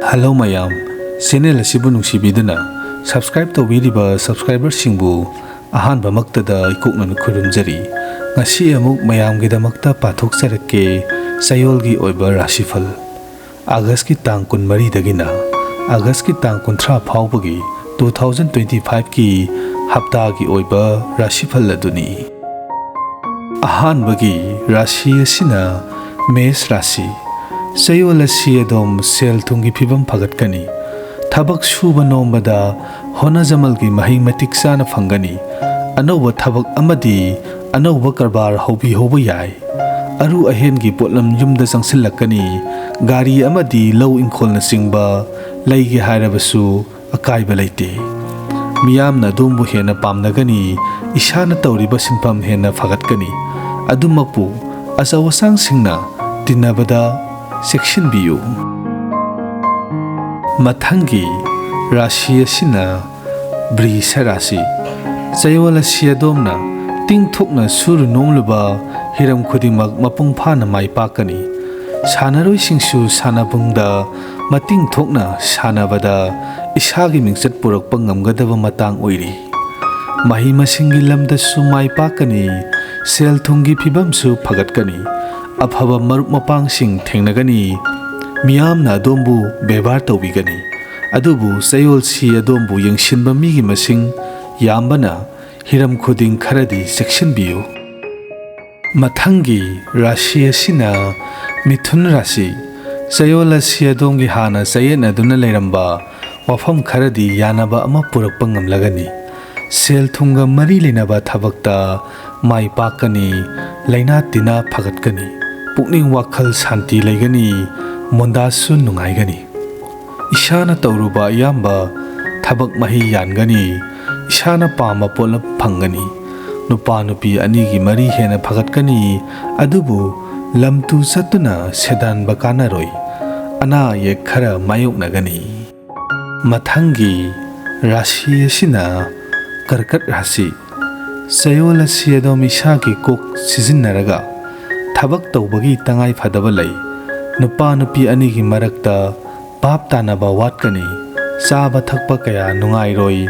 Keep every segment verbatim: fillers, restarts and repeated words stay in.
Hello ꯃꯌꯥꯝ, channel ꯑꯁꯤꯕꯨ ꯅꯨꯡꯁꯤꯕꯤꯗꯨꯅ subscribe ꯇꯧꯕꯤꯔꯤꯕ ꯁꯕꯁꯀ꯭ꯔꯥꯏꯕꯔꯁꯤꯡꯕꯨ ꯑꯍꯥꯟꯕꯃꯛꯇꯗ ꯏꯀꯣꯛꯅꯅ ꯈꯨꯔꯨꯝꯖꯔꯤ꯫ ꯉꯁꯤ ꯑꯃꯨꯛ ꯃꯌꯥꯝꯒꯤꯗꯃꯛꯇ ꯄꯥꯊꯣꯛꯆꯔꯛꯀꯦ ꯆꯌꯣꯜꯒꯤ ꯑꯣꯏꯕ ꯔꯥꯁꯤꯐꯜ꯫ ꯑꯥꯒꯁꯀꯤ ꯇꯥꯡ ꯀꯨꯟꯃꯔꯤꯗꯒꯤꯅ ꯑꯥꯒꯁꯀꯤ ꯇꯥꯡ ꯀꯨꯟꯊ꯭ꯔꯥ ꯐꯥꯎꯕꯒꯤ ꯇꯨ ꯊꯥꯎꯖꯟ ꯇ꯭ꯋꯦꯟꯇꯤ ꯐꯥꯏꯚꯀꯤ ꯍꯞꯇꯥꯒꯤ ꯑꯣꯏꯕ ꯔꯥꯁꯤꯐꯜ ꯑꯗꯨꯅꯤ꯫ ꯑꯍꯥꯟꯕꯒꯤ ꯔꯥꯁꯤ ꯑꯁꯤꯅ ꯃꯦꯁ ꯔꯥꯁꯤ꯫ ꯆꯌꯣꯜ ꯑꯁꯤ ꯑꯗꯨꯝ ꯁꯦꯜ ꯊꯨꯝꯒꯤ ꯐꯤꯕꯝ ꯐꯒꯠꯀꯅꯤ꯫ ꯊꯕꯛ ꯁꯨꯕ ꯅꯣꯝꯕꯗ ꯍꯣꯠꯅꯖꯃꯜꯒꯤ ꯃꯍꯩ ꯃꯇꯤꯛ ꯆꯥꯅ ꯐꯪꯒꯅꯤ꯫ ꯑꯅꯧꯕ ꯊꯕꯛ ꯑꯃꯗꯤ ꯑꯅꯧꯕ ꯀꯔꯕꯥꯔ ꯍꯧꯕꯤꯍꯧꯕ ꯌꯥꯏ꯫ ꯑꯔꯨ ꯑꯍꯦꯟꯒꯤ ꯄꯣꯠꯂꯝ ꯌꯨꯝꯗ ꯆꯪꯁꯤꯜꯂꯛꯀꯅꯤ꯫ ꯒꯥꯔꯤ ꯑꯃꯗꯤ ꯂꯧ ꯏꯪꯈꯣꯜꯅꯆꯤꯡꯕ ꯂꯩꯒꯦ ꯍꯥꯏꯔꯕꯁꯨ ꯑꯀꯥꯏꯕ ꯂꯩꯇꯦ꯫ ꯃꯤꯌꯥꯝꯅ ꯑꯗꯣꯝꯕꯨ ꯍꯦꯟꯅ ꯄꯥꯝꯅꯒꯅꯤ꯫ ꯏꯁꯥꯅ ꯇꯧꯔꯤꯕ ꯁꯤꯟꯐꯝ ꯍꯦꯟꯅ ꯐꯒꯠꯀꯅꯤ꯫ ꯑꯗꯨꯃꯛꯄꯨ ꯑꯆꯧ ꯑꯁꯥꯡꯁꯤꯡꯅ ꯇꯤꯟꯅꯕꯗ ꯆꯦꯛꯁꯤꯟꯕꯤꯌꯨ꯫ ꯃꯊꯪꯒꯤ ꯔꯥꯁꯤ ꯑꯁꯤꯅ ꯕ꯭ꯔꯤꯁ ꯔꯥꯁꯤ꯫ ꯆꯌꯣꯜ ꯑꯁꯤ ꯑꯗꯣꯝꯅ ꯇꯤꯡꯊꯣꯛꯅ ꯁꯨꯔꯨ ꯅꯣꯝꯂꯨꯕ ꯍꯤꯔꯝ ꯈꯨꯗꯤꯡꯃꯛ ꯃꯄꯨꯡ ꯐꯥꯅ ꯃꯥꯏ ꯄꯥꯛꯀꯅꯤ꯫ ꯁꯥꯟꯅꯔꯣꯏꯁꯤꯡꯁꯨ ꯁꯥꯟꯅꯕꯨꯡꯗ ꯃꯇꯤꯡ ꯊꯣꯛꯅ ꯁꯥꯟꯅꯕꯗ ꯏꯁꯥꯒꯤ ꯃꯤꯡꯆꯠ ꯄꯨꯔꯛꯄ ꯉꯝꯒꯗꯕ ꯃꯇꯥꯡ ꯑꯣꯏꯔꯤ꯫ ꯃꯍꯩ ꯃꯁꯤꯡꯒꯤ ꯂꯝꯗꯁꯨ ꯃꯥꯏ ꯄꯥꯛꯀꯅꯤ꯫ ꯁꯦꯜ ꯊꯨꯝꯒꯤ ꯐꯤꯕꯝꯁꯨ ꯐꯒꯠꯀꯅꯤ꯫ ꯑꯐꯕ ꯃꯔꯨꯞ ꯃꯄꯥꯡꯁꯤꯡ ꯊꯦꯡꯅꯒꯅꯤ꯫ ꯃꯤꯌꯥꯝꯅ ꯑꯗꯣꯝꯕꯨ ꯕꯦꯕꯥꯔ ꯇꯧꯕꯤꯒꯅꯤ꯫ ꯑꯗꯨꯕꯨ ꯆꯌꯣꯜꯁꯤ ꯑꯗꯣꯝꯕꯨ ꯌꯦꯡꯁꯤꯟꯕ ꯃꯤꯒꯤ ꯃꯁꯤꯡ ꯌꯥꯝꯕꯅ ꯍꯤꯔꯝ ꯈꯨꯗꯤꯡ ꯈꯔꯗꯤ ꯆꯦꯛꯁꯤꯟꯕꯤꯌꯨ꯫ ꯃꯊꯪꯒꯤ ꯔꯥꯁꯤ ꯑꯁꯤꯅ ꯃꯤꯊꯨꯟ ꯔꯥꯁꯤ꯫ ꯆꯌꯣꯜ ꯑꯁꯤ ꯑꯗꯣꯝꯒꯤ ꯍꯥꯟꯅ ꯆꯌꯦꯠꯅꯗꯨꯅ ꯂꯩꯔꯝꯕ ꯋꯥꯐꯝ ꯈꯔꯗꯤ ꯌꯥꯅꯕ ꯑꯃ ꯄꯨꯔꯛꯄ ꯉꯝꯂꯒꯅꯤ꯫ ꯁꯦꯜ ꯊꯨꯝꯒ ꯃꯔꯤ ꯂꯩꯅꯕ ꯊꯕꯛꯇ ꯃꯥꯏ ꯄꯥꯛꯀꯅꯤ꯫ ꯂꯩꯅꯥ ꯇꯤꯟꯅꯥ ꯐꯒꯠꯀꯅꯤ꯫ ꯄꯨꯛꯅꯤꯡ ꯋꯥꯈꯜ ꯁꯥꯟꯇꯤ ꯂꯩꯒꯅꯤ꯫ ꯃꯣꯟꯗꯥꯁꯨ ꯅꯨꯡꯉꯥꯏꯒꯅꯤ꯫ ꯏꯁꯥꯅ ꯇꯧꯔꯨꯕ ꯑꯌꯥꯝꯕ ꯊꯕꯛ ꯃꯍꯩ ꯌꯥꯟꯒꯅꯤ꯫ ꯏꯁꯥꯅ ꯄꯥꯝꯕ ꯄꯣꯠꯂꯝ ꯐꯪꯒꯅꯤ꯫ ꯅꯨꯄꯥ ꯅꯨꯄꯤ ꯑꯅꯤꯒꯤ ꯃꯔꯤ ꯍꯦꯟꯅ ꯐꯒꯠꯀꯅꯤ꯫ ꯑꯗꯨꯕꯨ ꯂꯝ ꯇꯨ ꯆꯠꯇꯨꯅ ꯁꯦꯗꯥꯟꯕ ꯀꯥꯟꯅꯔꯣꯏ꯫ ꯑꯅꯥ ꯑꯌꯦꯛ ꯈꯔ ꯃꯥꯌꯣꯛꯅꯒꯅꯤ꯫ ꯃꯊꯪꯒꯤ ꯔꯥꯁꯤ ꯑꯁꯤꯅ ꯀꯔꯀꯠ ꯔꯥꯁꯤ꯫ ꯆꯌꯣꯜ ꯑꯁꯤ ꯑꯗꯣꯝ ꯏꯁꯥꯒꯤ ꯀꯣꯛ ꯁꯤꯖꯤꯟꯅꯔꯒ ꯊꯕꯛ ꯇꯧꯕꯒꯤ ꯇꯉꯥꯏ ꯐꯗꯕ ꯂꯩ꯫ ꯅꯨꯄꯥ ꯅꯨꯄꯤ ꯑꯅꯤꯒꯤ ꯃꯔꯛꯇ ꯚꯥꯞ ꯇꯥꯅꯕ ꯋꯥꯠꯀꯅꯤ꯫ ꯆꯥꯕ ꯊꯛꯄ ꯀꯌꯥ ꯅꯨꯡꯉꯥꯏꯔꯣꯏ꯫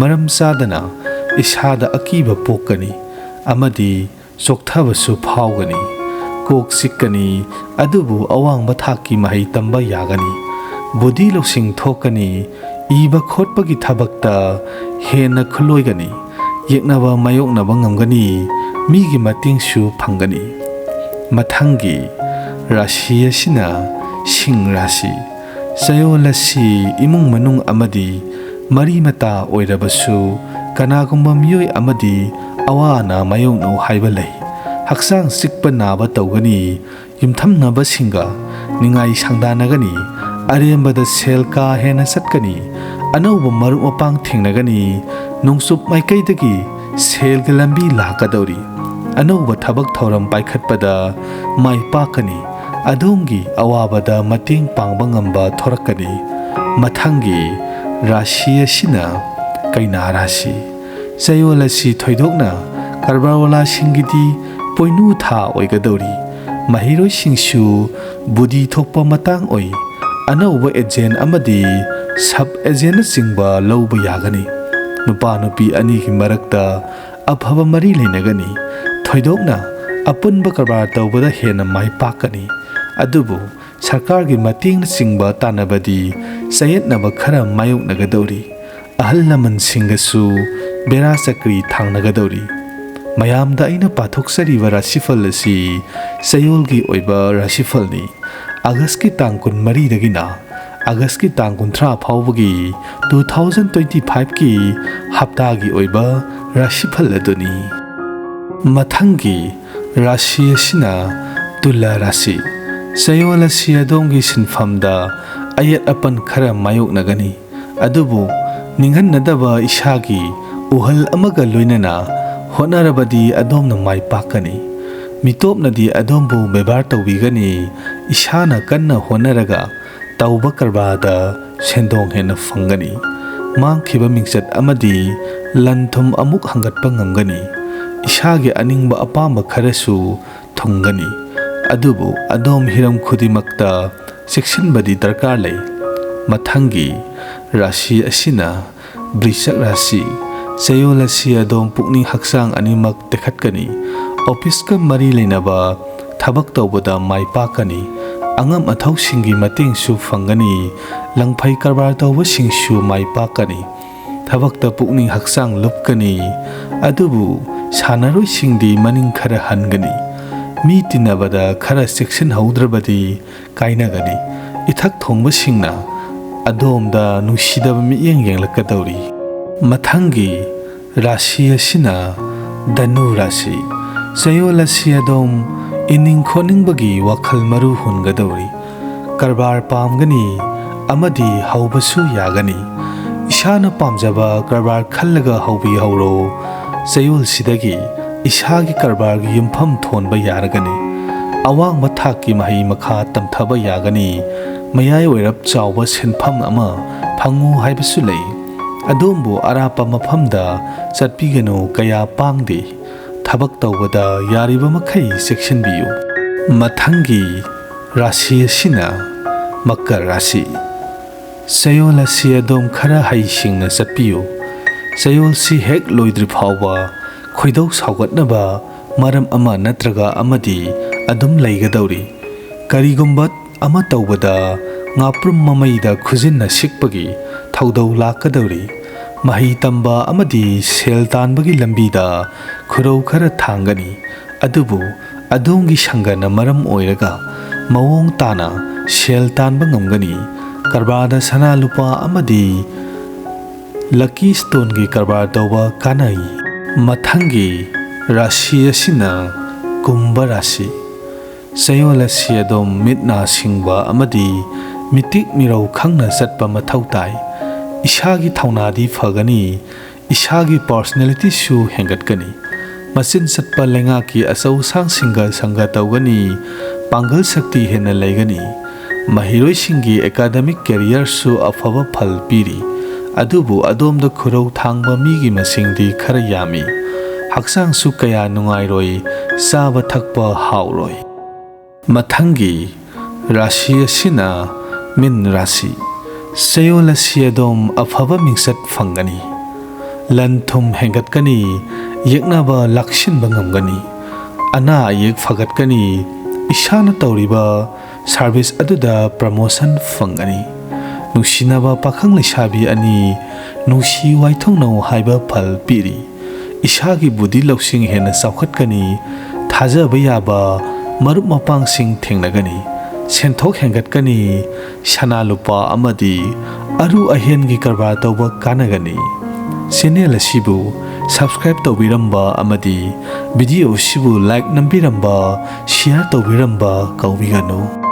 ꯃꯔꯝ ꯆꯥꯗꯅ ꯏꯁꯥꯗ ꯑꯀꯤꯕ ꯄꯣꯛꯀꯅꯤ ꯑꯃꯗꯤ ꯆꯣꯛꯊꯕꯁꯨ ꯐꯥꯎꯒꯅꯤ꯫ ꯀꯣꯛ ꯆꯤꯛꯀꯅꯤ, ꯑꯗꯨꯕꯨ ꯑꯋꯥꯡꯕ ꯊꯥꯛꯀꯤ ꯃꯍꯩ ꯇꯝꯕ ꯌꯥꯒꯅꯤ꯫ ꯕꯨꯙꯤ ꯂꯧꯁꯤꯡ ꯊꯣꯛꯀꯅꯤ꯫ ꯏꯕ ꯈꯣꯠꯄꯒꯤ ꯊꯕꯛꯇ ꯍꯦꯟꯅ ꯈꯨꯂꯣꯏꯒꯅꯤ꯫ ꯌꯦꯛꯅꯕ ꯃꯥꯌꯣꯛꯅꯕ ꯉꯝꯒꯅꯤ꯫ ꯃꯤꯒꯤ ꯃꯇꯦꯡꯁꯨ ꯐꯪꯒꯅꯤ꯫ ꯃꯊꯪꯒꯤ ꯔꯥꯁꯤ ꯑꯁꯤꯅ ꯁꯤꯡ ꯔꯥꯁꯤ꯫ ꯆꯌꯣꯜ ꯑꯁꯤ ꯏꯃꯨꯡ ꯃꯅꯨꯡ ꯑꯃꯗꯤ ꯃꯔꯤ ꯃꯇꯥ ꯑꯣꯏꯔꯕꯁꯨ ꯀꯅꯥꯒꯨꯝꯕ ꯃꯤꯑꯣꯏ ꯑꯃꯗꯤ ꯑꯋꯥ ꯑꯅꯥ ꯃꯥꯌꯣꯛꯅꯧ ꯍꯥꯏꯕ ꯂꯩ꯫ ꯍꯛꯆꯥꯡ ꯆꯤꯛꯄ ꯅꯥꯕ ꯇꯧꯒꯅꯤ꯫ ꯌꯨꯝꯊꯪꯅꯕꯁꯤꯡꯒ ꯅꯤꯡꯉꯥꯏ ꯁꯪꯗꯥꯅꯒꯅꯤ꯫ ꯑꯔꯦꯝꯕꯗ ꯁꯦꯜ ꯀꯥ ꯍꯦꯟꯅ ꯆꯠꯀꯅꯤ꯫ ꯑꯅꯧꯕ ꯃꯔꯨꯞ ꯃꯄꯥꯡ ꯊꯦꯡꯅꯒꯅꯤ꯫ ꯅꯣꯡꯆꯨꯞ ꯃꯥꯏꯀꯩꯗꯒꯤ ꯁꯦꯜꯒꯤ ꯂꯝꯕꯤ ꯂꯥꯛꯀꯗꯧꯔꯤ꯫ ꯑꯅꯧꯕ ꯊꯕꯛ ꯊꯧꯔꯝ ꯄꯥꯏꯈꯠꯄꯗ ꯃꯥꯏ ꯄꯥꯛꯀꯅꯤ꯫ ꯑꯗꯣꯝꯒꯤ ꯑꯋꯥꯕꯗ ꯃꯇꯦꯡ ꯄꯥꯡꯕ ꯉꯝꯕ ꯊꯣꯔꯛꯀꯅꯤ꯫ ꯃꯊꯪꯒꯤ ꯔꯥꯁꯤ ꯑꯁꯤꯅ ꯀꯩꯅꯥ ꯔꯥꯁꯤ꯫ ꯆꯌꯣꯜ ꯑꯁꯤ ꯊꯣꯏꯗꯣꯛꯅ ꯀꯔꯕꯥꯔꯋꯥꯂꯥꯁꯤꯡꯒꯤꯗꯤ ꯄꯣꯏꯅꯨ ꯊꯥ ꯑꯣꯏꯒꯗꯧꯔꯤ꯫ ꯃꯍꯩꯔꯣꯏꯁꯤꯡꯁꯨ ꯕꯨꯙꯤ ꯊꯣꯛꯄ ꯃꯇꯥꯡ ꯑꯣꯏ꯫ ꯑꯅꯧꯕ ꯑꯦꯖꯦꯟ ꯑꯃꯗꯤ ꯁꯕ ꯑꯦꯖꯦꯟꯅꯆꯤꯡꯕ ꯂꯧꯕ ꯌꯥꯒꯅꯤ꯫ ꯅꯨꯄꯥ ꯅꯨꯄꯤ ꯑꯅꯤꯒꯤ ꯃꯔꯛꯇ ꯑꯐꯕ ꯃꯔꯤ ꯂꯩꯅꯒꯅꯤ꯫ ꯊꯣꯏꯗꯣꯛꯅ ꯑꯄꯨꯟꯕ ꯀꯔꯕꯥꯔ ꯇꯧꯕꯗ ꯍꯦꯟꯅ ꯃꯥꯏ ꯄꯥꯛꯀꯅꯤ꯫ ꯑꯗꯨꯕꯨ ꯁꯔꯀꯥꯔꯒꯤ ꯃꯇꯦꯡꯅꯆꯤꯡꯕ ꯇꯥꯟꯅꯕꯗꯤ ꯆꯌꯦꯠꯅꯕ ꯈꯔ ꯃꯥꯌꯣꯛꯅꯒꯗꯧꯔꯤ꯫ ꯑꯍꯜ ꯂꯃꯟꯁꯤꯡꯒꯁꯨ ꯕꯦꯔꯥ ꯆꯀ꯭ꯔꯤ ꯊꯥꯡꯅꯒꯗꯧꯔꯤ꯫ ꯃꯌꯥꯝꯗ ꯑꯩꯅ ꯄꯥꯊꯣꯛꯆꯔꯤꯕ ꯔꯥꯁꯤꯐꯜ ꯑꯁꯤ ꯆꯌꯣꯜꯒꯤ ꯑꯣꯏꯕ ꯔꯥꯁꯤꯐꯜꯅꯤ꯫ ꯑꯥꯒꯁꯀꯤ ꯇꯥꯡ ꯀꯨꯟꯃꯔꯤꯗꯒꯤꯅ ꯑꯥꯒꯁꯀꯤ ꯇꯥꯡ ꯀꯨꯟꯊ꯭ꯔꯥ ꯐꯥꯎꯕꯒꯤ ꯇꯨ ꯊꯥꯎꯖꯟ ꯇ꯭ꯋꯦꯟꯇꯤ ꯐꯥꯏꯚꯀꯤ ꯍꯞꯇꯥꯒꯤ ꯑꯣꯏꯕ ꯔꯥꯁꯤꯐꯜ ꯑꯗꯨꯅꯤ꯫ ꯃꯊꯪꯒꯤ ꯔꯥꯁꯤ ꯑꯁꯤꯅ ꯇꯨꯂꯥ ꯔꯥꯁꯤ꯫ ꯆꯌꯣꯜ ꯑꯁꯤ ꯑꯗꯣꯝꯒꯤ ꯁꯤꯟꯐꯝꯗ ꯑꯌꯦꯠ ꯑꯄꯟ ꯈꯔ ꯃꯥꯌꯣꯛꯅꯒꯅꯤ꯫ ꯑꯗꯨꯕꯨ ꯅꯤꯡꯍꯟꯅꯗꯕ ꯏꯁꯥꯒꯤ ꯎꯍꯜ ꯑꯃꯒ ꯂꯣꯏꯅꯅ ꯍꯣꯠꯅꯔꯕꯗꯤ ꯑꯗꯣꯝꯅ ꯃꯥꯏ ꯄꯥꯛꯀꯅꯤ꯫ ꯃꯤꯇꯣꯞꯅꯗꯤ ꯑꯗꯣꯝꯕꯨ ꯕꯦꯕꯥꯔ ꯇꯧꯕꯤꯒꯅꯤ꯫ ꯏꯁꯥꯅ ꯀꯟꯅ ꯍꯣꯠꯅꯔꯒ ꯇꯧꯕ ꯀꯔꯕꯥꯔꯗ ꯁꯦꯟꯗꯣꯡ ꯍꯦꯟꯅ ꯐꯪꯒꯅꯤ꯫ ꯃꯥꯡꯈꯤꯕ ꯃꯤꯡꯆꯠ ꯑꯃꯗꯤ ꯂꯟ ꯊꯨꯝ ꯑꯃꯨꯛ ꯍꯪꯒꯠꯄ ꯉꯝꯒꯅꯤ꯫ ꯏꯁꯥꯒꯤ ꯑꯅꯤꯡꯕ ꯑꯄꯥꯝꯕ ꯈꯔꯁꯨ ꯊꯨꯡꯒꯅꯤ꯫ ꯑꯗꯨꯕꯨ ꯑꯗꯣꯝ ꯍꯤꯔꯝ ꯈꯨꯗꯤꯡꯃꯛꯇ ꯆꯦꯛꯁꯤꯟꯕꯗꯤ ꯗꯔꯀꯥꯔ ꯂꯩ꯫ ꯃꯊꯪꯒꯤ ꯔꯥꯁꯤ ꯑꯁꯤꯅ ꯕ꯭ꯔꯤꯁꯛ ꯔꯥꯁꯤ꯫ ꯆꯌꯣꯜ ꯑꯁꯤ ꯑꯗꯣꯝ ꯄꯨꯛꯅꯤꯡ ꯍꯛꯆꯥꯡ ꯑꯅꯤꯃꯛ ꯇꯦꯛꯈꯠꯀꯅꯤ꯫ ꯑꯣꯐꯤꯁꯀ ꯃꯔꯤ ꯂꯩꯅꯕ ꯊꯕꯛ ꯇꯧꯕꯗ ꯃꯥꯏ ꯄꯥꯛꯀꯅꯤ꯫ ꯑꯉꯝ ꯑꯊꯧꯁꯤꯡꯒꯤ ꯃꯇꯦꯡꯁꯨ ꯐꯪꯒꯅꯤ꯫ ꯂꯪꯐꯩ ꯀꯔꯕꯥꯔ ꯇꯧꯕꯁꯤꯡꯁꯨ ꯃꯥꯏ ꯄꯥꯛꯀꯅꯤ꯫ ꯊꯕꯛꯇ ꯄꯨꯛꯅꯤꯡ ꯍꯛꯆꯥꯡ ꯂꯨꯞꯀꯅꯤ꯫ ꯑꯗꯨꯕꯨ ꯁꯥꯟꯅꯔꯣꯏꯁꯤꯡꯗꯤ ꯃꯅꯤꯡ ꯈꯔ ꯍꯟꯒꯅꯤ꯫ ꯃꯤ ꯇꯤꯟꯅꯕꯗ ꯈꯔ ꯆꯦꯛꯁꯤꯟꯍꯧꯗ꯭ꯔꯕꯗꯤ ꯀꯥꯏꯅꯒꯅꯤ꯫ ꯏꯊꯛ ꯊꯣꯡꯕꯁꯤꯡꯅ ꯑꯗꯣꯝꯗ ꯅꯨꯡꯁꯤꯗꯕ ꯃꯤꯠꯌꯦꯡ ꯌꯦꯡꯂꯛꯀꯗꯧꯔꯤ꯫ ꯃꯊꯪꯒꯤ ꯔꯥꯁꯤ ꯑꯁꯤꯅ ꯙꯅꯨ ꯔꯥꯁꯤ꯫ ꯆꯌꯣꯜ ꯑꯁꯤ ꯑꯗꯣꯝ ꯏꯅꯤꯡ ꯈꯣꯠꯅꯤꯡꯕꯒꯤ ꯋꯥꯈꯜ ꯃꯔꯨ ꯍꯨꯟꯒꯗꯧꯔꯤ꯫ ꯀꯔꯕꯥꯔ ꯄꯥꯝꯒꯅꯤ ꯑꯃꯗꯤ ꯍꯧꯕꯁꯨ ꯌꯥꯒꯅꯤ꯫ ꯏꯁꯥꯅ ꯄꯥꯝꯖꯕ ꯀꯔꯕꯥꯔ ꯈꯜꯂꯒ ꯍꯧꯕꯤꯍꯧꯔꯣ꯫ ꯆꯌꯣꯜꯁꯤꯗꯒꯤ ꯏꯁꯥꯒꯤ ꯀꯔꯕꯥꯔꯒꯤ ꯌꯨꯝꯐꯝ ꯊꯣꯟꯕ ꯌꯥꯔꯒꯅꯤ꯫ ꯑꯋꯥꯡꯕ ꯊꯥꯛꯀꯤ ꯃꯍꯩ ꯃꯈꯥ ꯇꯝꯊꯕ ꯌꯥꯒꯅꯤ꯫ ꯃꯌꯥꯏ ꯑꯣꯏꯔꯞ ꯆꯥꯎꯕ ꯁꯦꯟꯐꯝ ꯑꯃ ꯐꯪꯉꯨ ꯍꯥꯏꯕꯁꯨ ꯂꯩ꯫ ꯑꯗꯣꯝꯕꯨ ꯑꯔꯥꯞꯄ ꯃꯐꯝꯗ ꯆꯠꯄꯤꯒꯅꯨ, ꯀꯌꯥ ꯄꯥꯡꯗꯦ꯫ ꯊꯕꯛ ꯇꯧꯕꯗ ꯌꯥꯔꯤꯕ ꯃꯈꯩ ꯆꯦꯛꯁꯤꯟꯕꯤꯌꯨ꯫ ꯃꯊꯪꯒꯤ ꯔꯥꯁꯤ ꯑꯁꯤꯅ ꯃꯀꯔ ꯔꯥꯁꯤ꯫ ꯆꯌꯣꯜ ꯑꯁꯤ ꯑꯗꯣꯝ ꯈꯔ ꯍꯩꯁꯤꯡꯅ ꯆꯠꯄꯤꯌꯨ꯫ ꯆꯌꯣꯜꯁꯤ ꯍꯦꯛ ꯂꯣꯏꯗ꯭ꯔꯤ ꯐꯥꯎꯕ ꯈꯣꯏꯗꯧ ꯁꯥꯎꯒꯠꯅꯕ ꯃꯔꯝ ꯑꯃ ꯅꯠꯇ꯭ꯔꯒ ꯑꯃꯗꯤ ꯑꯗꯨꯝ ꯂꯩꯒꯗꯧꯔꯤ꯫ ꯀꯔꯤꯒꯨꯝꯕ ꯑꯃ ꯇꯧꯕꯗ ꯉꯥꯄ꯭ꯔꯨꯝ ꯃꯃꯩꯗ ꯈꯨꯖꯤꯟꯅ ꯁꯤꯛꯄꯒꯤ ꯊꯧꯗꯧ ꯂꯥꯛꯀꯗꯧꯔꯤ꯫ ꯃꯍꯩ ꯇꯝꯕ ꯑꯃꯗꯤ ꯁꯦꯜ ꯇꯥꯟꯕꯒꯤ ꯂꯝꯕꯤꯗ ꯈꯨꯔꯧ ꯈꯔ ꯊꯥꯡꯒꯅꯤ꯫ ꯑꯗꯨꯕꯨ ꯑꯗꯣꯝꯒꯤ ꯁꯪꯒꯅ ꯃꯔꯝ ꯑꯣꯏꯔꯒ ꯃꯑꯣꯡ ꯇꯥꯅ ꯁꯦꯜ ꯇꯥꯟꯕ ꯉꯝꯒꯅꯤ꯫ ꯀꯔꯕꯥꯔꯗ ꯁꯅꯥ ꯂꯨꯄꯥ ꯑꯃꯗꯤ ꯂꯛꯀꯤ ꯁ꯭ꯇꯣꯟꯒꯤ ꯀꯔꯕꯥꯔ ꯇꯧꯕ ꯀꯥꯟꯅꯩ꯫ ꯃꯊꯪꯒꯤ ꯔꯥꯁꯤ ꯑꯁꯤꯅ ꯀꯨꯝꯚ ꯔꯥꯁꯤ꯫ ꯆꯌꯣꯜ ꯑꯁꯤ ꯑꯗꯣꯝ ꯃꯤꯠ ꯅꯥ ꯁꯤꯡꯕ ꯑꯃꯗꯤ ꯃꯤꯇꯤꯛ ꯃꯤꯔꯧ ꯈꯪꯅ ꯆꯠꯄ ꯃꯊꯧ ꯇꯥꯏ꯫ ꯏꯁꯥꯒꯤ ꯊꯧꯅꯥꯗꯤ ꯐꯒꯅꯤ, ꯏꯁꯥꯒꯤ ꯄꯥꯔꯁꯣꯅꯦꯂꯤꯇꯤꯁꯨ ꯍꯦꯟꯒꯠꯀꯅꯤ꯫ ꯃꯆꯤꯟ ꯆꯠꯄ ꯂꯩꯉꯥꯛꯀꯤ ꯑꯆꯧ ꯑꯁꯥꯡꯁꯤꯡꯒ ꯁꯪꯒ ꯇꯧꯒꯅꯤ꯫ ꯄꯥꯡꯒꯜ ꯁꯛꯇꯤ ꯍꯦꯟꯅ ꯂꯩꯒꯅꯤ꯫ ꯃꯍꯩꯔꯣꯏꯁꯤꯡꯒꯤ ꯑꯦꯀꯥꯗꯃꯤꯛ ꯀꯦꯔꯤꯌꯔꯁꯨ ꯑꯐꯕ ꯐꯜ ꯄꯤꯔꯤ꯫ ꯑꯗꯨꯕꯨ ꯑꯗꯣꯝꯗ ꯈꯨꯔꯧ ꯊꯥꯡꯕ ꯃꯤꯒꯤ ꯃꯁꯤꯡꯗꯤ ꯈꯔ ꯌꯥꯝꯃꯤ꯫ ꯍꯛꯆꯥꯡꯁꯨ ꯀꯌꯥ ꯅꯨꯡꯉꯥꯏꯔꯣꯏ, ꯆꯥꯕ ꯊꯛꯄ ꯍꯥꯎꯔꯣꯏ꯫ ꯃꯊꯪꯒꯤ ꯔꯥꯁꯤ ꯑꯁꯤꯅ ꯃꯤꯟ ꯔꯥꯁꯤ꯫ ꯆꯌꯣꯜ ꯑꯁꯤ ꯑꯗꯣꯝ ꯑꯐꯕ ꯃꯤꯡꯆꯠ ꯐꯪꯒꯅꯤ꯫ ꯂꯟ ꯊꯨꯝ ꯍꯦꯟꯒꯠꯀꯅꯤ, ꯌꯦꯛꯅꯕ ꯂꯥꯛꯁꯤꯟꯕ ꯉꯝꯒꯅꯤ꯫ ꯑꯅꯥ ꯑꯌꯦꯛ ꯐꯒꯠꯀꯅꯤ, ꯏꯁꯥꯅ ꯇꯧꯔꯤꯕ ꯁꯥꯔꯚꯤꯁ ꯑꯗꯨꯗ ꯄ꯭ꯔꯃꯣꯁꯟ ꯐꯪꯒꯅꯤ꯫ ꯅꯨꯡꯁꯤꯅꯕ ꯄꯥꯈꯪ ꯂꯩꯁꯥꯕꯤ ꯑꯅꯤ ꯅꯨꯡꯁꯤ ꯋꯥꯏꯊꯣꯡꯅꯧ ꯍꯥꯏꯕ ꯐꯜ ꯄꯤꯔꯤ꯫ ꯏꯁꯥꯒꯤ ꯕꯨꯗꯤ ꯂꯧꯁꯤꯡ ꯍꯦꯟꯅ ꯆꯥꯎꯈꯠꯀꯅꯤ, ꯊꯥꯖꯕ ꯌꯥꯕ ꯃꯔꯨꯞ ꯃꯄꯥꯡꯁꯤꯡ ꯊꯦꯡꯅꯒꯅꯤ꯫ ꯁꯦꯟꯊꯣꯛ ꯍꯦꯟꯒꯠꯀꯅꯤ, ꯁꯅꯥ ꯂꯨꯄꯥ ꯑꯃꯗꯤ ꯑꯔꯨ ꯑꯍꯦꯟꯒꯤ ꯀꯔꯕꯥꯔ ꯇꯧꯕ ꯀꯥꯟꯅꯒꯅꯤ꯫ ꯆꯦꯅꯦꯜ ꯑꯁꯤꯕꯨ ꯁꯕꯁꯀ꯭ꯔꯥꯏꯕ ꯇꯧꯕꯤꯔꯝꯕ ꯑꯃꯗꯤ ꯚꯤꯗꯤꯑꯣ ꯑꯁꯤꯕꯨ ꯂꯥꯏꯛ ꯅꯝꯕꯤꯔꯝꯕ, ꯁꯤꯌꯥꯔ ꯇꯧꯕꯤꯔꯝꯕ ꯀꯥꯎꯕꯤꯒꯅꯨ꯫